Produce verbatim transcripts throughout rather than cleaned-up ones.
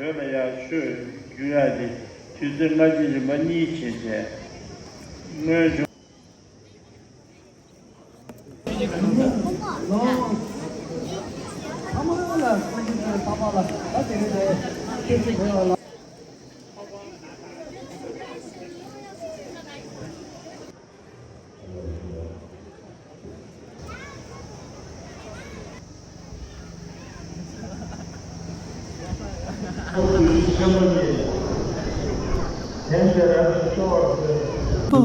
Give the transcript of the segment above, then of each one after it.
བོད་ལ་ཡར་ཆོས་བསྒྱུར་ཡག་དེ་དུས་ཚོད་སྔ་ཕྱི་རིམ་པ་གཉིས་བྱས་བྱས། སྔོན་བྱུང་པོ་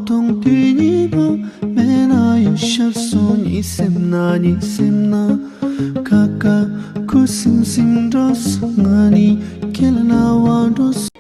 དང་དུས་གཉིས་པོ་མེད་ན་ཡང་ཞབས་སོ་གཉིས་སེམས་ན་གཉིས་སེམས་ན། ཁ་ཁ་ཁུ་སིམ་སིམ་འགྲོ་སོང་ང་ནི་ཁྱེད་ལ་ན་བ་འགྲོ་སོང་།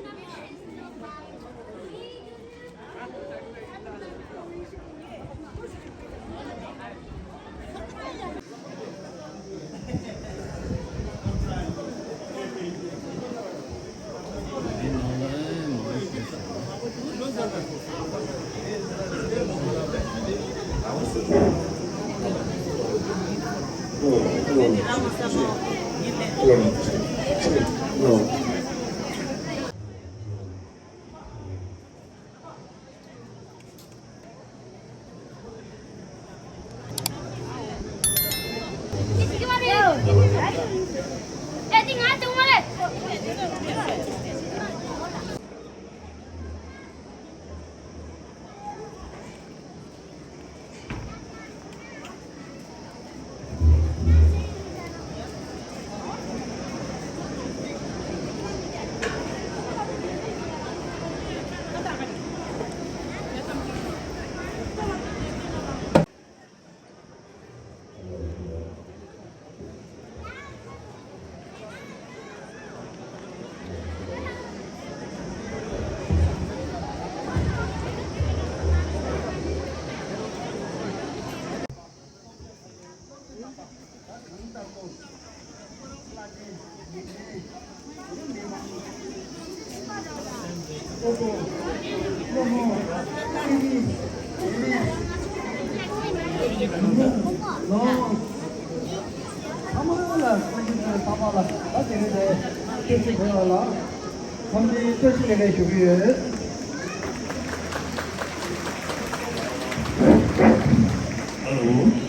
ཨ་ལོ།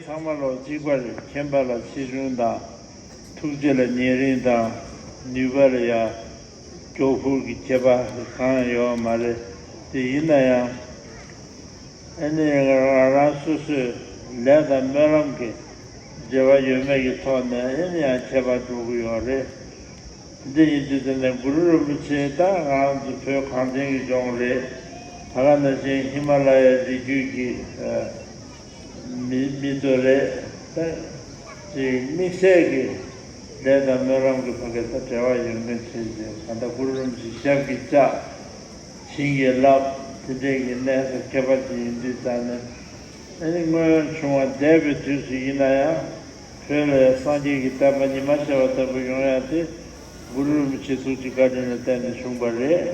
ཚང་མ་ལོ་གཅིག་པ་རེད། མཁྱེན་པ་ལ་ཆེ་ཆུང་དང་། ཐུགས་རྗེ་ལ་ཉེ་རིང་དང་། ནུས་པ་ལ་ཡ་མགྱོགས་ཕུགས་ཀྱི་ཁྱད་པར་གང་ཡང་ཡོད་མ་རེད། དེ་ཡིན་ན་ཡང་། ཨ་ནི་རང་རང་སོ་སོའི་ལས་དང་སྨོན་ལམ་གྱི་འབྲེལ་བ་ཡོད་མེད་ཀྱི་ཐོག་ནས་ཨ་ནི་ཡང་ཁྱད་པར་འགྲོ་གི་ཡོད་རེད། འདི་ཡིན་དུས་དེ་ནས་གུ་རུ་རིན་པོ་ཆེ་ད་ང་རང་ཚོ་བོད་གངས་ཅན་གྱི་ལྗོངས་རེད། ད་ག་ནང་བཞིན་ཧི་མ་ལ་ཡའི་རི་རྒྱུད་ཀྱི་མི་མི་ཚོ་རེད། ད་ཅིག་དམིགས་བསལ་གྱི་ལས་དང་སྨོན་ལམ་གྱི་ཕ་གི་ད་འབྲེལ་བ་ཡོད་མཁན་བྱས་ཏེ་གང་ལྟར་གུ་རུ་རིན་པོ་ཆེ་ཞབས་ཀྱིས་བཅགས། བྱིན་གྱིས་བརླབས། དེ་འདྲའི་གི་གནས་ས་ཁྱད་པར་ཅན་ཡིན་དུས་ཙང་ནས། ཨ་ནི་སྔོན་བྱུང་བ་འདས་པའི་དུས་སུ་ཡིན་ན་ཡང་། བོད་ལ་ཡང་སངས་རྒྱས་ཀྱི་བསྟན་པ་ཉི་མ་ཤར་བ་ལྟ་བུ་ཡོང་ཡ་དེ། གུ་རུ་རིན་པོ་ཆེའི་ཐུགས་རྗེ་བཀའ་དྲིན་ལ་བརྟེན་ནས་བྱུང་བ་རེད།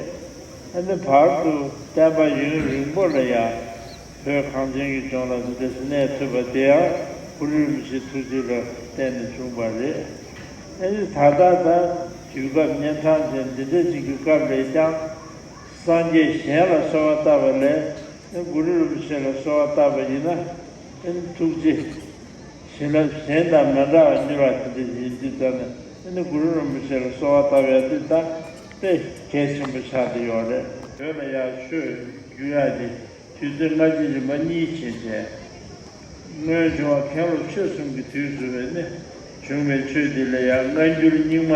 ཨ་ནི་བར་དུ་བསྟན་པ་ཡུན་རིང་པོ་ལ་ཡང་། བོད་གངས་ཅན་གྱི་ལྗོངས་ལ་འདི་འདྲ་ཞིག་གནས་ཐུབ་པ་དེ་ཡང་གུ་རུ་རིན་པོ་ཆེའི་ཐུགས་རྗེ་ལ་བརྟེན་ནས་བྱུང་བ་རེད། ཨ་ནི་ད་ལྟ་ད་དུས་སྐབས་གཉན་འཕྲང་ཅན་འདི་འདྲ་ཞིག་གི་སྐབས་ལས་ཀྱང་། སངས་རྒྱས་གཞན་ལ་གསོལ་བ་བཏབ་པ་ལས་གུ་རུ་རིན་པོ་ཆེ་ལ་གསོལ་བ་བཏབ་པ་ཡིན་ན། ཐུགས་རྗེ་བྱིན་རླབས་གཞན་དང་མི་འདྲ་བ་མྱུར་བ་དེ་འདྲ་ཡིན་དུས་ཙམ་ནས་གུ་རུ་རིན་པོ་ཆེ་ལ་གསོལ་བ་བཏབ་ཡ་དེ་ད་དཔེ་གལ་ཆེན་པོ་ཆགས་བསྡད་ཡོད་རེད། བོད་ལ་ཡང་ཆོས་བསྒྱུར་ཡ་དེ་དུས་ཚོད་སྔ་ཕྱི་རིམ་པ་གཉིས་ཕྱིན་བྱས། སྔོན་བྱུང་བ་མཁན་སློབ་ཆོས་གསུམ་གྱི་དུས་སུ་བས་ནི་བྱུང་བའི་ཆོས་འདི་ལ་ཡང་སྔ་འགྱུར་རྙིང་མ་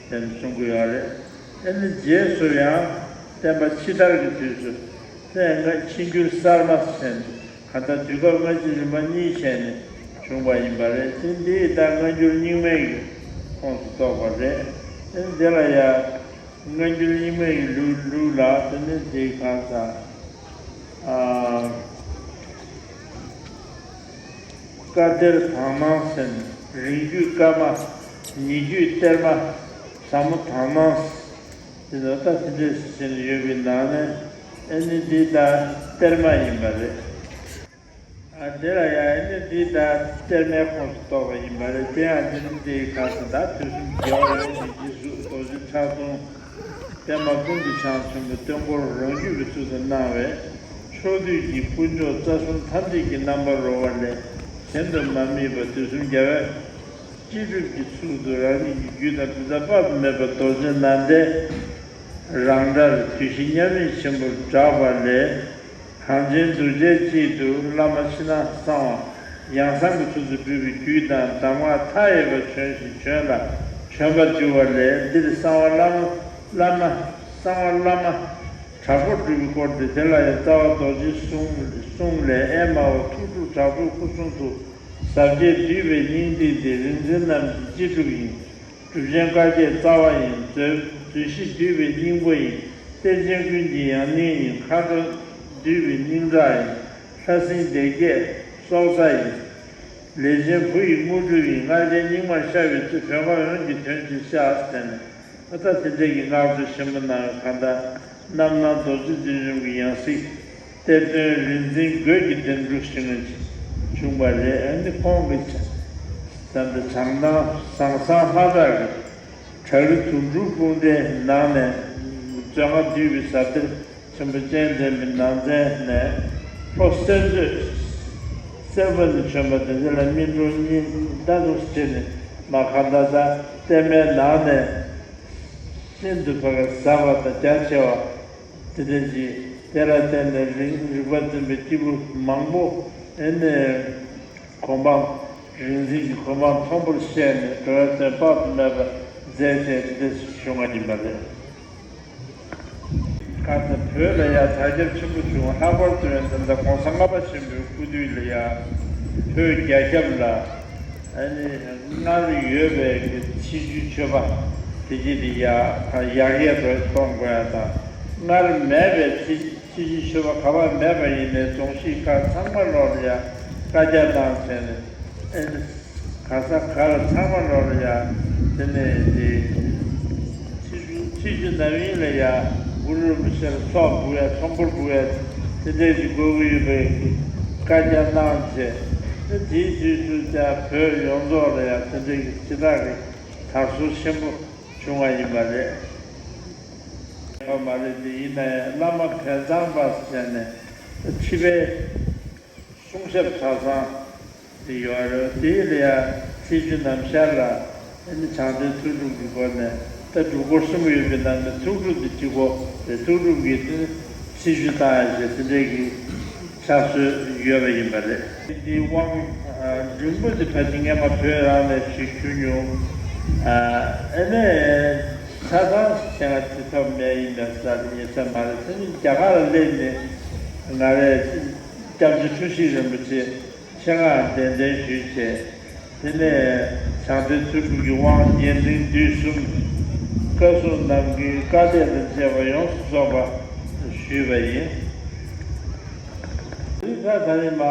ཟེར་ནས་གསུང་གི་ཡོད་རེད། ཨ་ནི་རྗེས་སུ་ཡང་བསྟན་པ་ཕྱི་དར་གྱི་དུས་སུ་ལྷས་སྔ་ཕྱི་འགྱུར་གསར་མ་ཟེར་ནས་གང་ལྟར་དུས་སྐབས་སྔ་ཕྱི་རིམ་པ་གཉིས་བྱས་ནས་བྱུང་བ་ཡིན་པ་རེད། དེ་འདི་ད་སྔ་འགྱུར་རྙིང་མའི་གི་ཁོངས་སུ་གཏོགས་པ་རེད། ཨ་ནི་འདི་ལ་ཡང་། སྔ་འགྱུར་རྙིང་མའི་ལུགས་ལུགས་ལ་དེ་ནི་དེའི་གང་ཟག་ཨ། བཀའ་གཏེར་དག་སྣང་ཟེར་ནས་རིང་བརྒྱུད་བཀའ་མ། ཉེ་བརྒྱུད་གཏེར་མ། ཟབ་མོ་དག་སྣང་ཟེར་ནས་ད་དེ་འདྲས་ཟེར་ནས་ཡོད་པའི་ནང་ནས། ཨ་ནི་འདི་ད་གཏེར་མ་ཡིན་པ་རེད། ཨ་དེ་ལ་ཡང་ཨ་ནི་འདི་ད་གཏེར་མའི་ཁོངས་སུ་གཏོགས་པ་ཡིན་པ་རེད། དེ་ཡང་འདི་ནི་འདིའི་ཁ་ས་ད་དུས་གསུམ་རྒྱལ་བ་ཡོངས་ཀྱི་རྗེས་སུ་རྡོ་རྗེ་ཁྲག་འཐུང་། པདྨ་ཀུན་ཏུ་འཆང་ཆེན་པོ་སྟོན་འཁོར་རང་རྒྱུད་པའི་ཚུལ་དུ་སྣང་བས། ཕྱོགས་དུས་ཀྱི་དཀོན་མཆོག་རྩ་གསུམ་ཐམས་ཅད་ཀྱི་རྣམ་པར་རོལ་བ་ལས་གཞན་དུ་མ་དམིགས་པ་དུས་གསུམ་རྒྱལ་བའི་སྤྱི་སྒྲུབ་ཀྱི་ཚུལ་དུ་རང་ཉིད་ཀྱི་རྒྱུད་དང་སྒྲུབ་རྩ་དཔག་ཏུ་མེད་པ་རྡོ་རྗེ་ནཱ་དའི་རང་སྒྲར་བདུད་བཞི་མཉམ་ཉིད་ཆེན་པོར་བསྒྲགས་པ་ལས། གངས་ཅན་གདུལ་བྱའི་དཀྱིལ་དུ་བླ་མ་ཕྱི་ནང་གསང་བ་ཡང་གསང་གི་ཚུལ་དུ་སྒྲུབ་པའི་རྒྱུད་དང་གདམས་ངག་མཐའ་ཡས་པ་བྱོན་ཞིང་བྱོན་ལ་བྱོན་པར་འགྱུར་བ་ལས། འདིར་གསང་བ་བླ་མ་བླ་མ་གསང་བ་བླ་མ་དྲག་པོར་སྒྲུབ་པའི་སྐོར་ཏེ། དེ་ལ་ཡང་རྩ་བ་རྡོ་རྗེའི་གསུང་གསུང་ལས། ཨེ་མའོ་ཐུགས་སྒྲུབ་དྲག་པོའི་སྐུ་གསུང་ཐུགས། ཟབ་རྒྱས་བསྡུས་པའི་སྙིང་ཏིག་སྟེ། རིག་འཛིན་རྣམས་ཀྱི་སྤྱི་སྒྲུབ་ཡིན། སྒྲུབ་ཆེན་བཀའ་བརྒྱད་རྩ་བ་ཡིན། མཛོད་མཛོད་བཞི་བསྡུས་པའི་སྙིང་པོ་ཡིན། གཏེར་ཆེན་ཀུན་གྱི་ཡང་སྙིང་ཡིན། མཁའ་འགྲོ་འདུས་པའི་སྙིང་ཁྲག་ཡིན། ལྷ་སྲིན་སྡེ་བརྒྱད་སྲོག་རྩ་ཡིན། ལས་ཅན་བུ་ཡི་དངོས་གྲུབ་ཡིན། ལྔ་ལྡན་སྙིགས་མར་ཤར་བའི་ཚེ། བོད་འགའ་ཡོངས་ཀྱི་དོན་ཅིག་ཤར་ཟེར་ནས། ཨ་ད་དེ་འདྲའི་གི་སྔགས་བཟླས་ཆེན་པོ་གནང་བའི་གང་ལྟར་རྣམ་སྣང་རྡོ་རྗེ་བདུད་འཇོམས་ཀྱི་ཡང་སྲིད། གཏེར་སྟོན་རིག་འཛིན་རྒོད་ཀྱི་གདན་དྲུག་ཞིག་ནས་བྱུང་བ་རེད། ཨ་ནི་ཁོང་གི་ད་ལྟ་བྱང་ཐང་ཟང་ཟང་ལྷ་བྲག་གི་བྲག་རི་དུག་སྦྲུལ་སྤུངས་འདྲའི་ནང་ནས་བཙོན་ཁང་བསྡུས་པའི་ཟབ་གཏེར་ཆེན་པོ་སྤྱན་འདྲེན་པའི་ནང་ཚན་ནས་ལྷོ་གསེར་མཛོད་སེར་པོ་ནས་བྱོན་པ་དེ་འདི་ལ་སྨིན་གྲོལ་གཉིས་ཟླ་དུ་བྱས་ནས་མ་གང་ལྟར་ད་གཏེར་མའི་ནང་ནས་ཤིན་ཏུ་ཕ་གི་ཟབ་པ་དང་རྒྱ་ཆེ་བ། དེ་འདྲ་ཞིག་དེ་ལ་བརྟེན་ནས་རིག་རིག་པ་འཛིན་པའི་སྐྱེས་བུ་མང་པོ་ཨེ་ནས་གོ་འཕང་རིག་འཛིན་གྱི་གོ་འཕང་མཐོན་པོར་གཤེགས་ནས་འགྲོ་བའི་དོན་དཔག་ཏུ་མེད་པ་མཛད་བྱས་དེ་འདྲ་ཞིག་བྱུང་བ་ཡིན་པ་རེད། ཁ་ཚ་བོད་ལ་ཡང་དར་ཁྱབ་ཆེན་པོ་བྱུང་། ལྷག་པར་དུ་ཡང་ད་ལྟ་གོང་ས་ལྔ་པ་ཆེན་པོའི་སྐུ་དུས་ལ་ཡང་བོད་རྒྱ་ཁྱབ་ལ། ཨ་ནི་སྔར་ཡོད་པའི་གི་ཚེས་བཅུའི་མཆོད་པ་དེ་གྱིས་དེ་ཡ་ཡར་རྒྱས་འགྲོ་གཏོང་དགོས་ཡ་དང་། སྔར་མེད་པའི་ཚེས་ཚེས་བཅུའི་མཆོད་པ་ག་པར་མེད་པ་ཡིན་ནའི་རྫོང་གཞིས་ཁག་ཚང་མ་ལོག་ལ་ཡ་བཀའ་རྒྱ་གནང་བྱས་ནས། ཨ་ནི་ག་ས་ག་ལ་ཚང་མ་ལོག་ལ་ཡ་དེ་ནས་དེ། ཚེས་བཅུ་ཚེས་བཅུ་ནམ་ཡིན་ལ་ཡ་གུ་རུ་རིན་པོ་ཆེ་ལ་ཚོགས་འབུལ་ཡ་ཚོགས་འཁོར་འབུལ་ཡ་དེ་འདྲས་ཀྱི་དགོས་ཀྱི་ཡོད་པའི་བཀའ་རྒྱ་གནང་བྱས། དེའི་དུས་སུ་ཀྱང་བོད་ཡོངས་རྫོགས་ལ་ཡང་དེ་འདྲས་ཀྱི་ཞེ་དྲག་གི་དར་སྲོལ་ཆེན་པོ་བྱུང་བ་ཡིན་པ་རེད། ཡོད་མ་རེད། དེ་ཡིན་ན་ཡང་བླ་མ་བལ་ཚང་པ་ཟེར་ནས་ཁྲི་པའི་གསུང་ཞབས་གྲྭ་ཚང་དེ་ཡོད་རེད། དེ་ལ་ཡང་ཚེས་བཅུ་ནམ་ཤར་ལ་ཨ་ནི་བྱང་བདེན་ཐུགས་སྒྲུབ་ཀྱི་སྒོ་ནས་ད་སྒྲུབ་སྐོར་གསུམ་ཡོད་པའི་ནང་ནས་ཐུགས་སྒྲུབ་དེ་གཅིག་པོ་རེད། ཐུགས་སྒྲུབ་ཀྱི་དེ་ཚེས་བཅུ་བཏང་ཡ་ཞེས་དེ་འདྲའི་གི་ཕྱག་སྲོལ་ཡོད་པ་ཡིན་པ་རེད། འདིའི་དབང་རིང་པོ་དེ་ཕལ་ཆེར་སྔས་མ་བོད་རང་ནས་ཞིག་ཞུ་མྱོང་། ཨ་ཨེ་ནས་ཆ་ཚང་ཞེ་ང་དེ་ཐོབ་མེད་ཡིན་པའི་ས་དེ་ཉེ་ས་མ་རེད། དེ་ནི་རྒྱ་གར་ལ་སླེབས་ནས་ང་རས་སྐྱབས་རྗེ་འཁྲུལ་ཞིག་རིན་པོ་ཆེ་ཆེད་མངགས་གདན་འདྲེན་ཞུས་བྱས། དེ་ནས་བྱང་གཏེར་ཚུལ་ཁྲིམས་ཀྱི་དབང་རྒྱས་འབྲིང་བསྡུས་གསུམ། བཀའ་སྲུང་རྣམས་ཀྱི་བཀའ་གཏེར་དང་བཅས་པ་ཡོངས་སུ་རྫོགས་པ་ཞུས་པ་ཡིན། དེ་ད་ད་རེས་མ་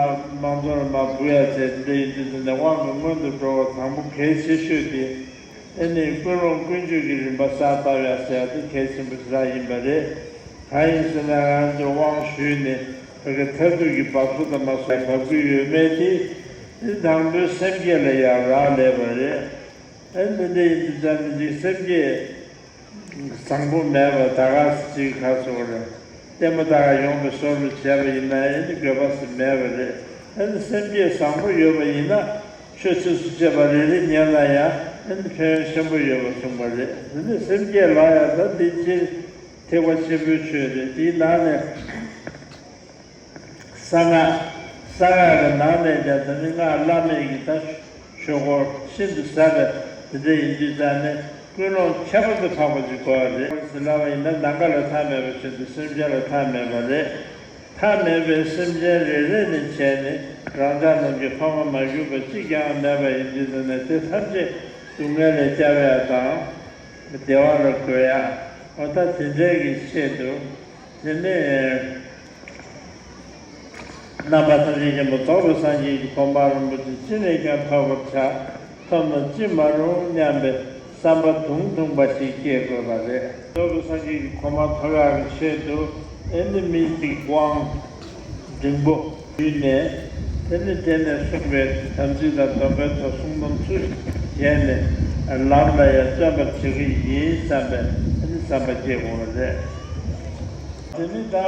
མང་ཚོགས་ལ་མ་འབུལ་ཡ་བྱས། འདི་ཡིན་དུས་ཙམ་ནས་དབང་གི་སྔོན་དུ་འགྲོ་བ་དང་པོ་གལ་ཆེ་ཤོས་དེ། ཨེ་ནི་ཀུན་སློང་ཀུན་སྤྱོད་ཀྱི་རིམ་པ་གསར་བཏབ་ཡ་ཟེར་ཡ་དེ་གལ་ཆེན་པོ་ཞེ་དྲག་ཡིན་པ་རེད། གང་ཡིན་ཟེར་ན་ང་ཚོས་དབང་ཞུས་ནས་བོད་ཀྱི་མཐར་ཐུག་གི་བབས་སོ་དང་མ་སོ་བབས་ཀྱི་ཡོད་མེད་དེ། དེ་དང་པོའི་སེམས་བསྐྱེད་ལ་ཡང་རག་ལས་པ་རེད། ཨེ་འདི་འདྲ་ཡིན་དུས་ཙམ་ནས་ཅིག་སེམས་བསྐྱེད་བཟང་པོ་མེད་པ་ད་ག་ཅིག་ག་ཟེར་དགོས་རེད། ལྟད་མོ་ལྟ་ག་ཡོང་བའི་བཟོ་འདྲ་བྱས་པ་ཡིན་ན་ཨེ་ནི་དགོས་པ་ཟེར་མེད་པ་རེད། ཨེ་ནི་སེམས་བསྐྱེད་བཟང་པོ་ཡོད་པ་ཡིན་ན་ཆོས་ཚིགས་སུ་བཅད་པ་རེ་རེ་ཉན་ན་ཡང་ཨེ་ནི་ཕན་ཡོན་ཆེན་པོ་ཡོད་པ་གསུངས་པ་རེད། དེ་ནི་སེམས་བསྐྱེད་ལ་ཡང་ད་འདི་སྤྱིར་ཐེག་པ་ཆེན་པོའི་ཆོས་རེད། དེའི་ནང་ནས། གསང་སྔགས། གསང་སྔགས་ཀྱི་ནང་ནས་ཀྱང་དེ་ནི་སྔགས་བླ་མེད་ཀྱི་ད་ཆོས་སྐོར་ཤིན་ཏུ་ཟབ་པའི་དེ་འདྲ་ཡིན་དུས་ཙང་ནས་ཀུན་སློང་ཁྱད་པར་དུ་འཕགས་པ་ཅིག་དགོས་པ་རེད་ཟེར་ལབ་པ་ཡིན་ན། ནམ་མཁའ་ལ་མཐའ་མེད་པ་བཞིན་དུ་སེམས་ཅན་ལ་མཐའ་མེད་པ་རེད། མཐའ་མེད་པའི་སེམས་ཅན་རེ་རེ་ནས་བྱས་ནས་རང་ཅག་རྣམས་ཀྱི་ཕ་མ་མ་གྱུར་པ་གཅིག་ཀྱང་མེད་པ་ཡིན་དུས་ཙང་ནས་དེ་ཐམས་ཅད་སྡུག་བསྔལ་ལས་སྐྱོབ་ཡ་དང་། བདེ་བ་ལ་འགོད་ཡ། འོ་ད་དེ་འདྲའི་གི་ཆེད་དུ། དེ་ནས་རྣམ་པ་ཐམས་ཅད་མཁྱེན་པ་རྫོགས་པའི་སངས་རྒྱས་ཀྱི་གོ་འཕང་རིན་པོ་ཆེ་ཅི་ནས་ཀྱང་ཐོབ་པར་བྱ། ཐོབ་ན་ཅི་མ་རུང་སྙམ་པའི་བསམ་པ་དུང་དུང་པ་ཞིག་སྐྱེ་དགོས་པ་རེད། རྫོགས་པའི་སངས་རྒྱས་ཀྱི་གོ་འཕང་ཐོབ་ཡག་གི་ཆེད་དུ་ཨེ་ནི་མི་གཅིག་དབང་འབྲིང་པོ་ཞུས་ནས། དེ་ནི་དེ་ནས་གསུངས་པའི་དམ་ཚིག་དང་སྡོམ་པའི་ཐོག་སྲུང་དམ་ཚུལ་བཞིན་བྱས་ནས་ལམ་ལ་ཡང་བརྩོན་པར་བྱེད་ཀྱི་ཡིན་བསམ་པའི་ཨེ་ནི་བསམ་པ་སྐྱེ་དགོས་པ་རེད། དེ་ནི་ད།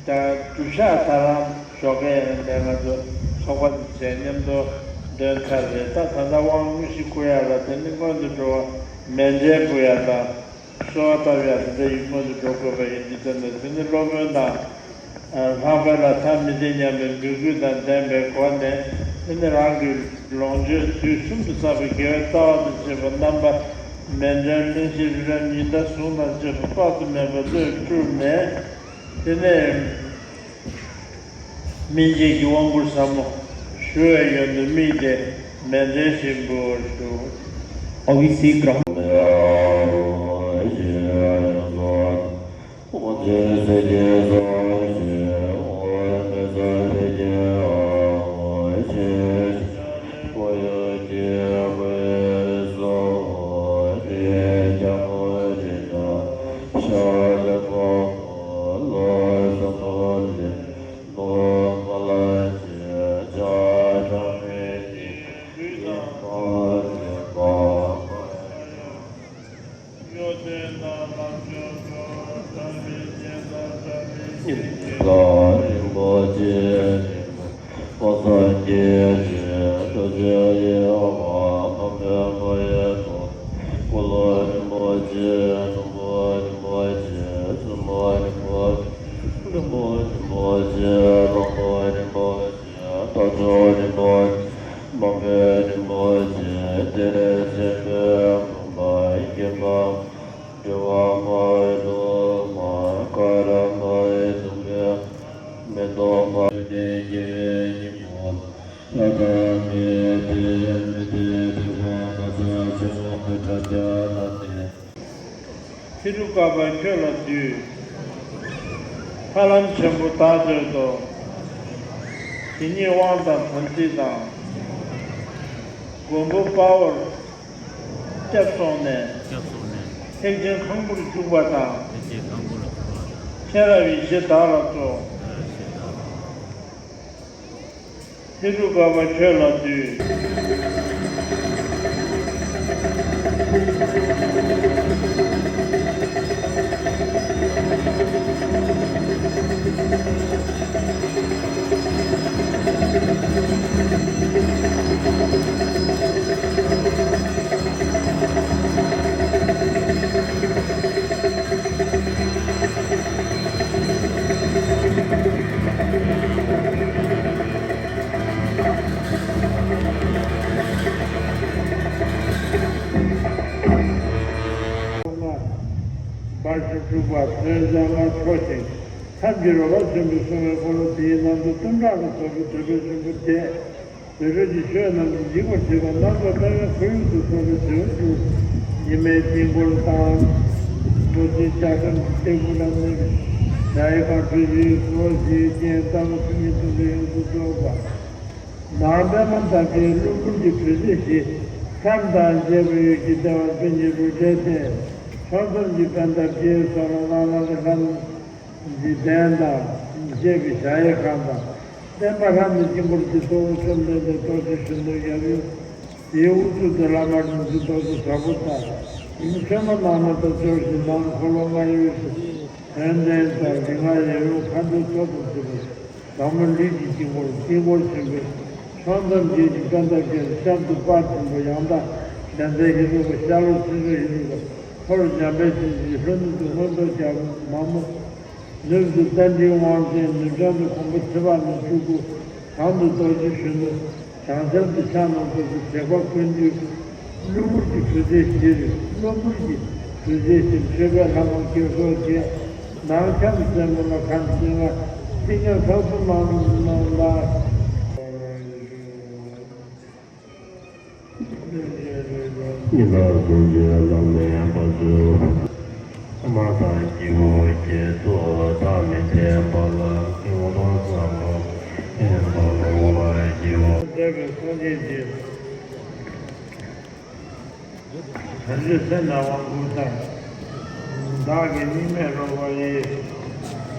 ད་སྒྲུབ་ཞག་ད་རང་ཞོགས་ཀས་ཡང་ནས་ང་ཚོ་ཚོགས་པ་དེ་བྱས་མཉམ་དུ་འདོན་ཚར་རེད། ད་ད་ལྟ་དབང་དངོས་གཞི་བསྐུར་ཡག་ལ་དེ་ནི་སྔོན་དུ་འགྲོ་བ་མཎྜལ་འབུལ་ཡག་དང་གསོལ་བ་བཏབ་ཡག་དེ་འདྲ་ཡིན་སྔོན་དུ་འགྲོ་དགོས་པ་ཡིན་དུས་ཙམ་ནས། དེ་ནི་སློབ་དཔོན་དང་ལྷག་པའི་ལ་ཐ་མི་དད་སྙམ་པའི་མོས་གུས་དང་ལྡན་པའི་སྒོ་ནས། དེ་ནི་རང་གི་ལོངས་སྤྱོད་དུས་གསུམ་དུ་བསགས་པའི་དགེ་བའི་རྩ་བ་དང་བཅས་པ་རྣམ་པ་མཎྜལ་གླིང་བཞི་རི་རབ་ཉི་ཟླ་ཟུང་དང་བཅས་པ་དཔག་ཏུ་མེད་པ་བློས་སྤྲུལ་ནས། དེ་ནས་སྨིན་བྱེད་ཀྱི་དབང་བསྐུར་ཟབ་མོ་ཞུ་བའི་ཡོན་དུ་དམིགས་ཏེ་མཎྜལ་ཞིག་འབུལ་བར་ཞུ། Obviously, ཧེ་རུ་ཀ་པ་ཁྱོད་ལ་འདུད། ཐར་ལམ་ཆེན་པོ་བདག་འདོད་དོ། དེ་ཉིད་དབང་དང་དམ་ཚིག་དང་། མགོན་པོ་དཔའ་བོར་སྐྱབས་སོང་ནས། སྐྱབས་སོང་ནས། ཐེག་ཆེན་ཁང་བུར་འཇུག་པ་དང་། ཐེག་ཆེན་ཁང་བུར་འཇུག་པ་དང་། མཁྱེན་རབ་ཡེ་ཤེས་བདག་ལ་སྩོལ། མཁྱེན་རབ་ཡེ་ཤེས་བདག་ལ་སྩོལ། ཧེ་རུ་ཀ་པ་ཁྱོད་ལ་འདུད། པར་ཞིག་བསྒྲུབས་པ་ཐོས་བསམ་ལ་འཕྲོ་ཞིང་། ཐབས་ཀྱི་རོལ་པ་ཆེན་པོས་གསུངས་པའི་འཁོར་ལོ་དེའི་ནང་དུ་སྟོན་ཕྲག་ལ་སོགས་པའི་དོད་པའི་ཆུན་པོ་བརྡེག་དོད་སྤྲོས་ཀྱི་ཆོས་རྣམས་ཀྱིས་འཇིག་པར་བྱེད་པ་རྣམ་པར་དག་པའི་ཁོར་ཡུག་ཏུ་བཀོད་པའི་རྫིང་བུ་ཉི་མའི་དཀྱིལ་འཁོར་དང་། རྡོ་རྗེ་ལྕགས་སྒྲོམ་གྱི་སྟེགས་བུ་ལ་གནས་པའི་གཞལ་ཡས་ཁང་གྲུ་བཞིའི་གཙོ་བོ་བཞིའི་རྒྱན་ལྟ་བུ་ཐུན་གཉིས་བརྡུངས་ཏེ་ཡོངས་སུ་རྫོགས་པ། ནང་པདྨ་འདབ་བརྒྱད་གློ་འབུར་གྱི་གྲུ་བཞི་བཞི། མཚམས་དང་བཅས་པའི་འོད་ཀྱི་ལྟེ་བར་པཎ་ཆེན་རུ་སྒྲའི་སྟེང་། ཕྱོགས་མཚམས་ཀྱི་པད་འདབ་བརྒྱད་སོགས་ལ་ལ་ལ་ལ་ལྷ་འཇིག་རྟེན་དང་བཅས་པའི་གཞལ་ཡས་ཁང་དང་། བརྟེན་པ་ལྷ་མིའི་དཀྱིལ་འཁོར་གྱི་གཙོ་བོ་བཅོམ་ལྡན་འདས་རྡོ་རྗེ་གཞོན་ནུ་ཡབ་ཡུམ། དེའི་དབུ་གཙུག་ཏུ་བླ་མ་རིན་ཆེན་རྡོ་རྗེ་ཟབ་པོ་དང་། ཡུམ་ཆེན་མོ་ནང་མ་དང་སྐྱོར་ཞིང་ནང་འཁོར་ལོ་ལྔ་ཡོད་ཅིང་། ཡོན་ཏན་དང་རིགས་ལྔ་ཡབ་ཡུམ་མཁའ་འགྲོའི་ཚོགས་དང་བཅས་པ། ཟབ་མོ་ལུས་ཀྱི་དཀྱིལ་འཁོར་དཀྱིལ་འཁོར་ཆེན་པོའི་ཕྱོགས་མཚམས་བརྒྱད་ཀྱི་པད་འདབ་བརྒྱད་ཤར་དུ་དཔལ་ཆེན་པོ་ཡང་དག་བདེན་མཛད་ཧེ་རུ་ཀ། ཤར་ལྷོར་སྲིན་མཆོག་ཧེ་རུ་ཀ། ལྷོར་འཇམ་དཔལ་ཆེན་བཞི། ལྷོ་ནུབ་ཏུ་མངོན་རྟོགས་རྒྱལ་པོ་མ་མོ། ནུབ་ཏུ་རྟ་མགྲིན་དབང་ཆེན། ནུབ་བྱང་དུ་གོང་བུ་ཚེ་དཔག་མེད་སྤྲུལ་སྐུ། བྱང་དུ་རྡོ་རྗེ་གཞོན་ནུ། བྱང་ཤར་དུ་ཕྱག་ན་རྡོ་རྗེ། དྲེགས་པ་ཀུན་འདུལ། གློ་འབུར་གྱི་གྲུ་བཞི་བཞིར། གློ་འབུར་གྱི་གྲུ་བཞི་བཞིར་མཆོད་པའི་ལྷ་མོ་བརྒྱད་སོགས་བརྒྱད། ནང་ཁྱམས་སེར་མོ་ལ་ཁམས་བཅོ་ལྔ། སྲིད་ཁྱབ་ཁྲག་འཐུང་རྣམས་ལ། ཉི་ཟླ་གཟུགས་ཀྱི་ལམ་ནས་ཡངས་པར་བརྗོད། ཨ་མ་དང་སྐྱེ་བོ་བརྒྱད་དུ་ཐ་མི་དད་པ་ལ་སྐྱེ་བོ་དང་བསམ་པ་ཡོན་ཏན་ལ་བསྔོ་བ་བགྱིའོ། འདས་པའི་སངས་རྒྱས་ཀྱི་བྱང་ཆུབ་སེམས་ལ་དབང་བསྐུར་ལྟར། བདག་གིས་གཉིས་མེད་རོལ་པ་ཡིས།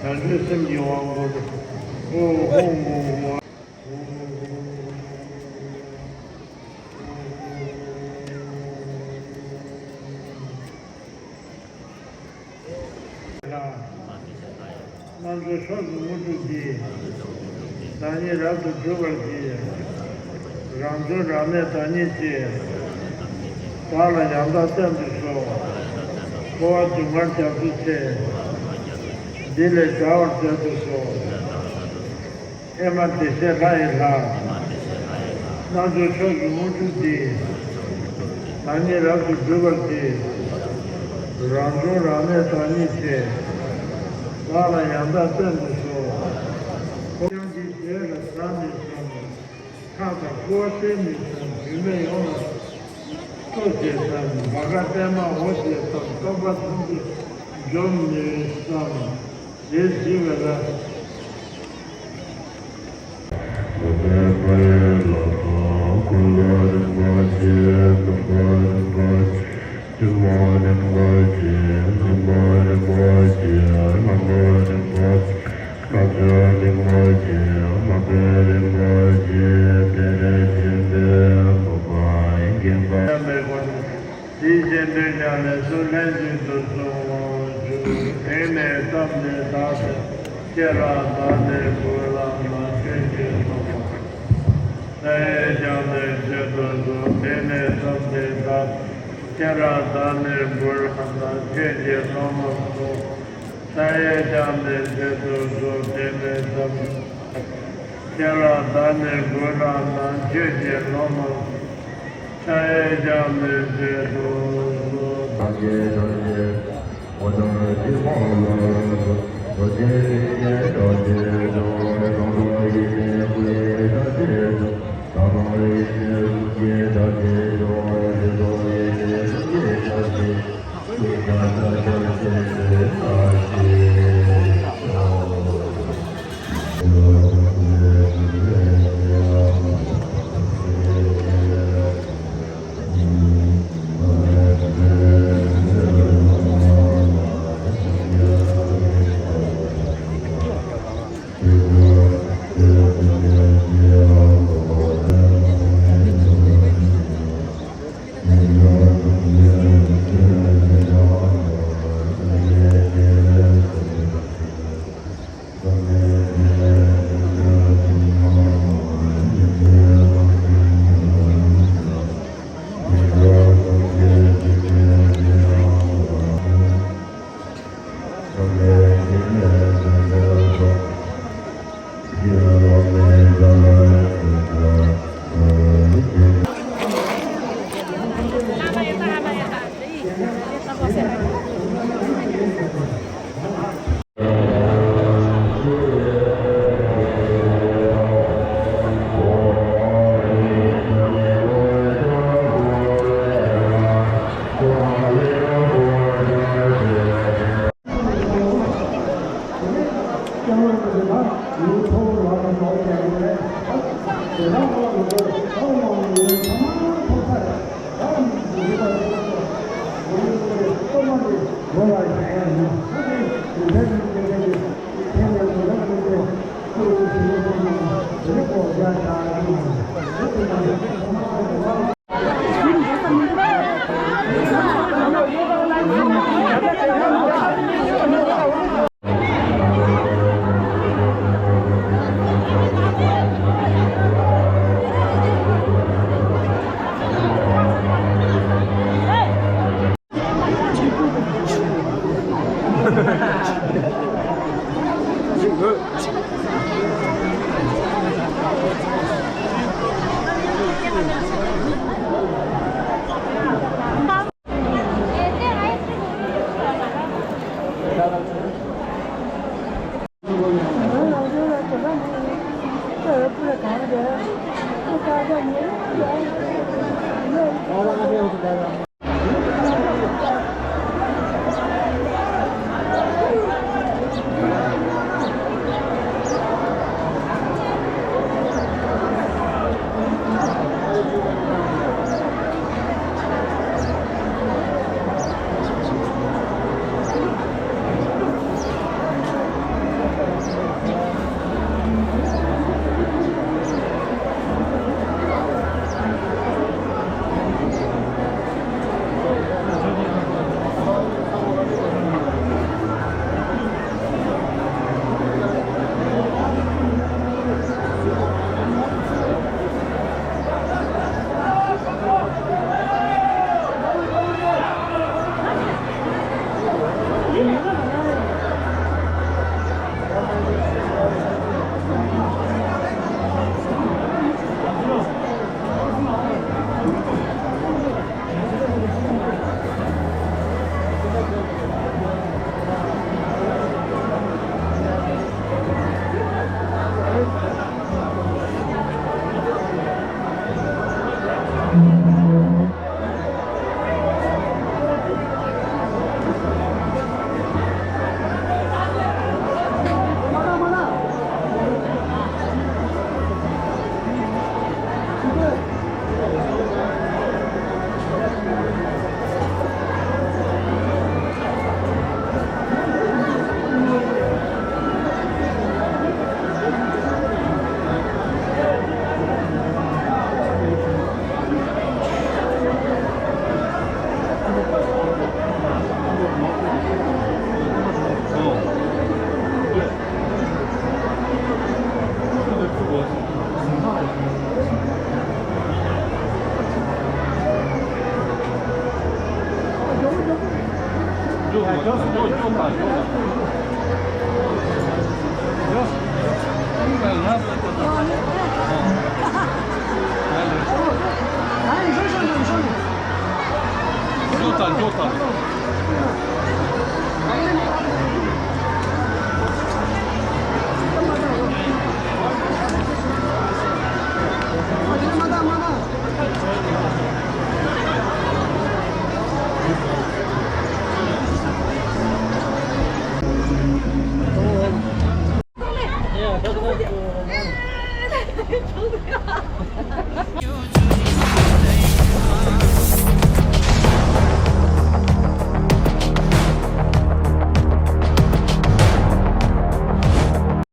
བྱང་ཆུབ་སེམས་ཀྱི་དབང་བསྐུར། ཨོ་ཧོ་ཧོ་ཧོ། རྣམ་ཚོགས་མཆོག་གི་དངོས་གྲུབ་ཀྱིས། བདག་ཉིད་རབ་ཏུ་སྒྲོལ་བར་བགྱི། རང་བྱུང་རང་གནས་བདག་ཉིད་ཀྱིས། བདག་ལ་ཡང་དག་བསྟན་དུ་གསོལ། འཁོར་བ་སྡུག་བསྔལ་རྒྱ་མཚོའི་ཚེ། འདི་ལས་བསྒྲལ་བར་མཛད་དུ་གསོལ། ཨེ་མ་བདེ་གཤེགས་ལྷ་ཡི་ལྷ། རྣམ་ཚོགས་མཆོག་གི་དངོས་གྲུབ་འདི། བདག་ཉིད་རབ་ཏུ་སྒྲོལ་བར་བགྱི། རང་བྱུང་རང་གནས་བདག་ཉིད་ཀྱིས། བདག་ལ་ཡང་དག་བསྟན་དུ་གསོལ། ཁོ་རང་གི་རྗེས་ལ་བཟའ་ནས་བསམ། ཁྲག་དང་ཁུ་བ་བསྟེན་ནས་བསམ། རྒྱུད་སྨད་ཡོངས་ལ་གཏོད་ཅེས་བསམ། བ་ག་པད་མ་འོ་ཞེས་བསམ། རྟོག་པ་ཐམས་ཅད་འཇོམས་ནས་བསམ། ཞེས་བགྱི་བས་ན། དེའི་རྗེས་ཟློས་བརྒྱབ་ནས་ཚུར་ལྷན་ཅིག་ཏུ་སོང་བར་ཞུ། དེ་ནས་བརྩམས་ཏེ་བདག་ཁྱེད་རང་བདག་ནི་འབུལ་ལམ་ན་ཁྱོད་ཀྱིས་སློབ་མ། ས་ཡི་ལྕམ་དྲལ་མཛད་དུ་གསོལ། དེ་ནས་བརྩམས་ཏེ་བདག་ཁྱེད་རང་བདག་ནི་འབུལ་ལམ་ན་ཁྱོད་ཀྱིས་སློབ་མ་གསོལ། ས་ཡི་ལྕམ་དྲལ་མཛད་དུ་གསོལ། དེ་ནས་བརྩམས་ཏེ། ཁྱེད་རང་བདག་ནི་འབུལ་ལམ་ན་ཁྱོད་ཀྱིས་སློབ་མ་གསོལ། ས་ཡི་ལྕམ་དྲལ་མཛད་དུ་གསོལ།